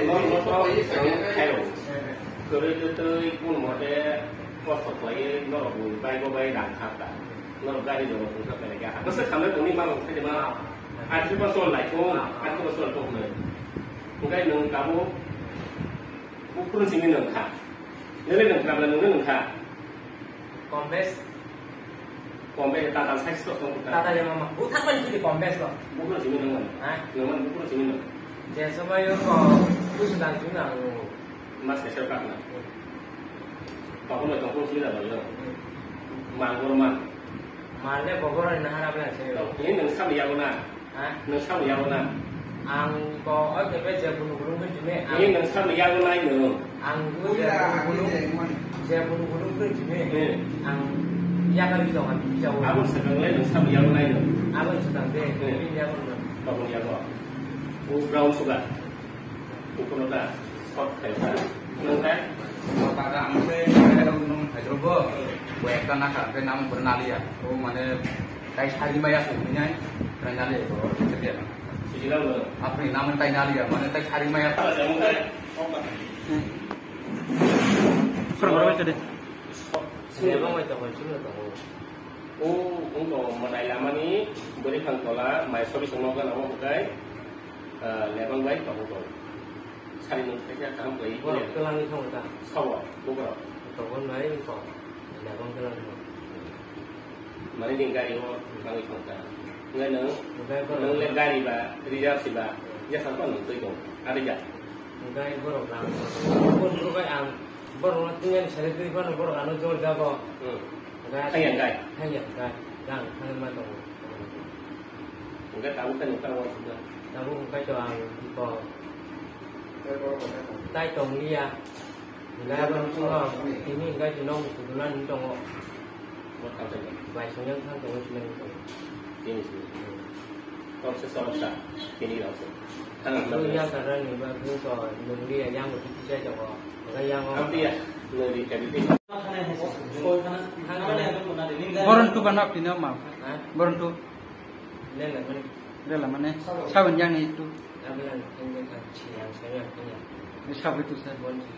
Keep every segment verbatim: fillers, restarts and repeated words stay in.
Norok no to khairok. Kwrwi twi twi kun mote kosto khlaiwi norok ni bike o bai rang kha ta. Norok gari rok tong kha khe kha. Bwswk khamle tongni ma rok khaide ma. Atri pa sol lai ko, atri pa sol ko hwnwi. Hwnkhe nwng tabuk buphuru simi nwng kha. Nini nwng kha, nwng nwng kha. Kombes. Kombes, tata saichwk tong kha. Tata le mama. Buthak mani kiri kombes lo. Buphuru simi nwng mani. Ha? Nwng mani buphuru simi nwng. Je somoi o ko kusu dan simi nwng. Mas kaisa kak na. Tokon bai tokon simi da bai yo. Mal bor man. Mal le bogor ni nahara bela se. Ini nwng sab yago na. Ha? Nwng sab yago na. Ang ko o tebe je bunu bunu ke jime. Ini nwng sab yago na ino. Ang bu je bunu bunu, je bunu bunu ke jime. Hmm. Ang ya kali jong ang jago. Abon sedang le nwng sab yago na ino. Abon sedang de. Hmm. Ini yago na. Tokon yago. O brown sugar. Kukuno ta spot khai ta. Nang ta? Pada ang se nung hydro bo. Bo ekta na ka ke nam bernaliya. O mane tai sari maya ko nai. Bernaliya ko setia. Sijila lo. Apni nam tai naliya mane tai sari maya. Pada jam kai. Kor kor tadi. Lebang mai tokon chimno tongo. O ungko manai lamani bwrwi phang tola mai sobi songno gana o hwkai. Lebang bai tongo tong. Sari nwng khaikha kaham khlai. Borok twlangwi thangwi ta. Sabo, bukrok. Tokon bai wngkha. Lebang twlangwi thang. Mane ni gari o twlangwi thang ta. Ngai nwng, oke, borok. Nwng le gari ba, reserve si ba, jesa ko nwng twi tong. Ari ja. Ngai borok lang. Bun bru bai ang, borok no tingyan sari twi phano borok ano jor jago. Hmm. Ngai. Thang yang ngai. Thang yang ngai. Lang, thang ma tongo. Hwnkhe tabuk khe nwng tamo sukha? Tabuk hwnkhe to ang iko tai tong liya. Hwnkhe abo wngkha tini hwnkhe to nokni kudulan wng tongo. Bai songya wngkha tongo sinai wng tongo. Tini sini. Kok se sorok sa, tini rok se. Ang yang karani ba wng to nwng liya yang bo titi chai tongo. Hwnkhe yang o. Ang liya, nwng liya, titi. Boron tu ba nok tini ma. Ha? Boron tu. Lela mani. Lela mani. Sabun yang itu. Abla yang kan siang saya punya. Ini sabun itu saya. Bon sih.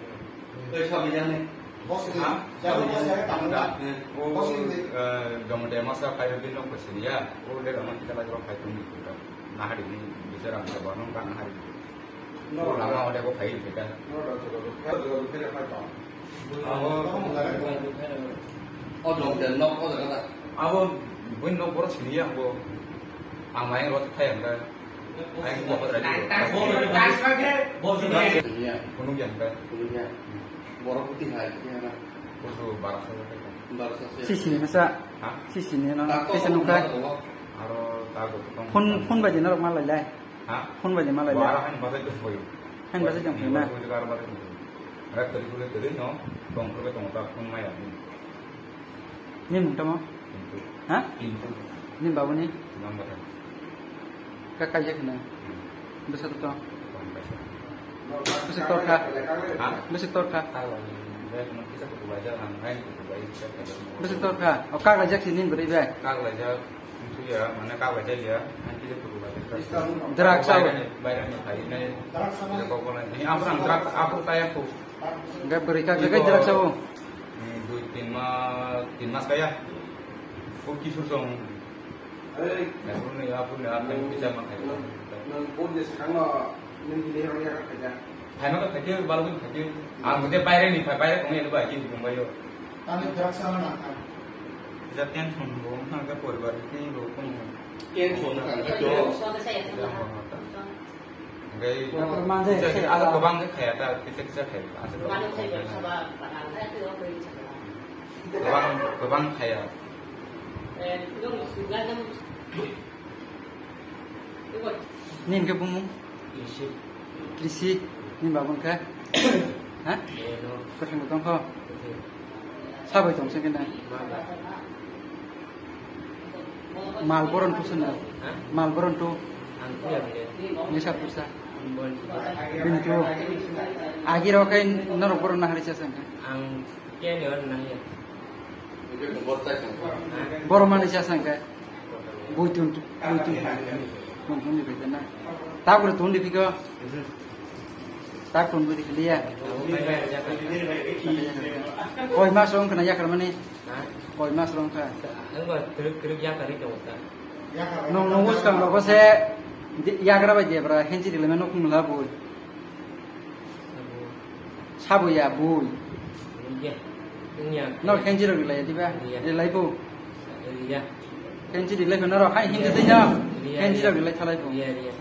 Eh, sabun yang ni. Bos ini. Ha? Sabun yang ni. Tamu dah. Oh, bos ini. Eh, dong demo sa kayu bin nok sini ya. Oh, lela mani kita lagi orang kayu ni. Nah, hari ini bicara sama abang kan hari ini. Lama udah kok kayu kita. Abo, o jong tel nok o jaga da. Abo, buin nok borok sini ya, abo. Ang main rot khai ang da. Ang bo ko tadi. Sini ya. Kunung yang da. Kunung ya. Borok putih hai, ya na. Kusu barasa. Barasa. Si sini masa. Ha? Si sini no. Tesa nukha. Aro tago. Phone, phone bai dina rok malai lai. Ha? Phone bai de malai. Bo aro hain bachai tong phaio. Hain bachai tong phaio na? Bo aro bachai tong phaio. Rak tari kule tari no, tong kule tong ta phone maya. Ni mung tamo? Pintu. Ha? Pintu. Ni babu ni? Number. Ka kaijak na? Hmm. Bwswk to? Tong kaisa. Bwswk torkha? Ha? Bwswk torkha? Kaglaijak, kisa kutu baijak, ang hain kutu bai, kisa kaijak. Bwswk torkha? O kaglaijak si ni bwrwi bai? Kaglaijak. Suya, mane kaglaijak ya, nanti dia perlu baca. Drugs apa? Bayar ni, bayar ni, bayar ni. Drugs apa? Ini apa nang drugs apa saya tu? Enggak beri kagak drugs apa? Hmm, dua tin mas, tin mas kaya. Oh, kisur song. Eh. Ya, pun ni, apa ni, apa yang bisa makan? Nang, nang pun dia sekarang lah, nang gini orang yang kerja. Phaima khe phaikhe, balgwi phaikhe. Ang je baire ni phai, baire tongwi ani bai khe bumbai o. Tani drugs sana nang kha. Ja tension bo wng kha, poribar ni bo kung. Tension wng kha, jo. Hwnkhe kisa kisa asa kwbang khe khaya ta, kisa kisa khaya, asa kwbang khe khaya. Kwbang, kwbang khaya. Nini hwnkhe bumung? Krisi. Krisi. Nini baba hwnkhe? Ha? Kwthang bo tongkho? Sabai tong se khe na? Mal boron tu sino? Ha? Mal boron tu? Nisa pusa? Bini tu? Agi rok kai norok boron nahari chasa hwnkhe? Ang khe ni or nahya. Borok mani chasa hwnkhe? Buitun, buitun. Tongthokni bai na. Tabuk tongdi phikho. Tak tun budi kiliya. Koi mas rong kana yakar mani? Ha? Koi mas rong kha? Ang ba truk, truk yakar ri tongo ta. Nong, nong uskang rogo se di-, yagra bai debra, henchi dilema nok mula bui. Sabo ya bui. Iya. Iya. No henchi rok dilai diba? Iya. Dilai bu. Iya. Henchi dilai no ro, hai henchi dilai no. Iya, henchi iya. Rok dilai thalai bu. Iya, iya.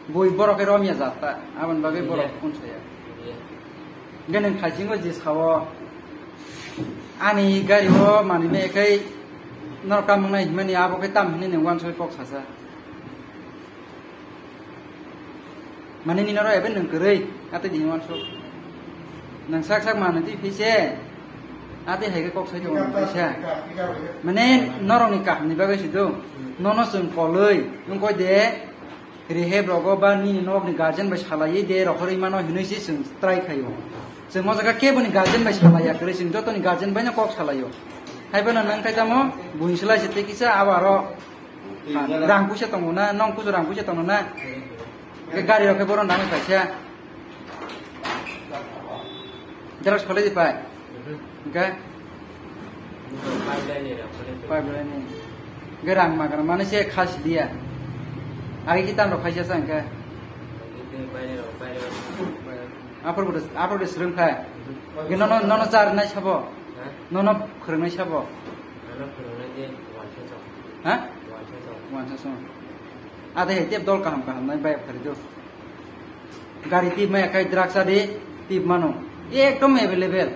Bui borok khe romya jat ta, aboni bagwi borok iya. Phone saya. Iya. Hingke nwng khaisingo je sao, ani gari o manwi me khai norok tam wngnai himani abo khe tam hinwi nwng uansugwi kok sasa. Mane nini oro ebe nwng kwrwi, atwi di uansuk. Nwng sak sak manwi twi phise, atwi hai khe kok sai tongo nwng kaisa. Mane norokni kahamni bagwi sido, nono chwng kolwi, nwng koi de, Rehab rogo ba nini nokni guardian bai salaiwi de rohorwi mano hinwi se chwng try khaio. Chwng o jaga keboni guardian bai salaiya kwrwi, chwng jotoni guardian baino kok salaio. Haiphano nang khe tamo buini slai se tei kisa abo aro, ha, rang puisa tongo na, nong kuchu rang puisa tongo na. Khe gari rok khe bohrok nangwi paisa. Xerox kholai di pai. Mhm. Hingke? Pipeline ni rang mani. Pipeline ni. Hingke rang magra mani se khasi diya. Agi ki tam rok khaisa sa hingke? Agi ki baire rok, baire rok. Apor bode, apor bode srwng khai. Mhm. Hingke nono, nono char nai sabo? Ha? Nono khwrwng nai sabo? Nono khwrwng nai de wansa song. Ha? Wansa song. Wansa song. Ade he tep dol kaham kaham nai bai phari do. Gari tip maya khai drugs adi tip mano. Ekdom available.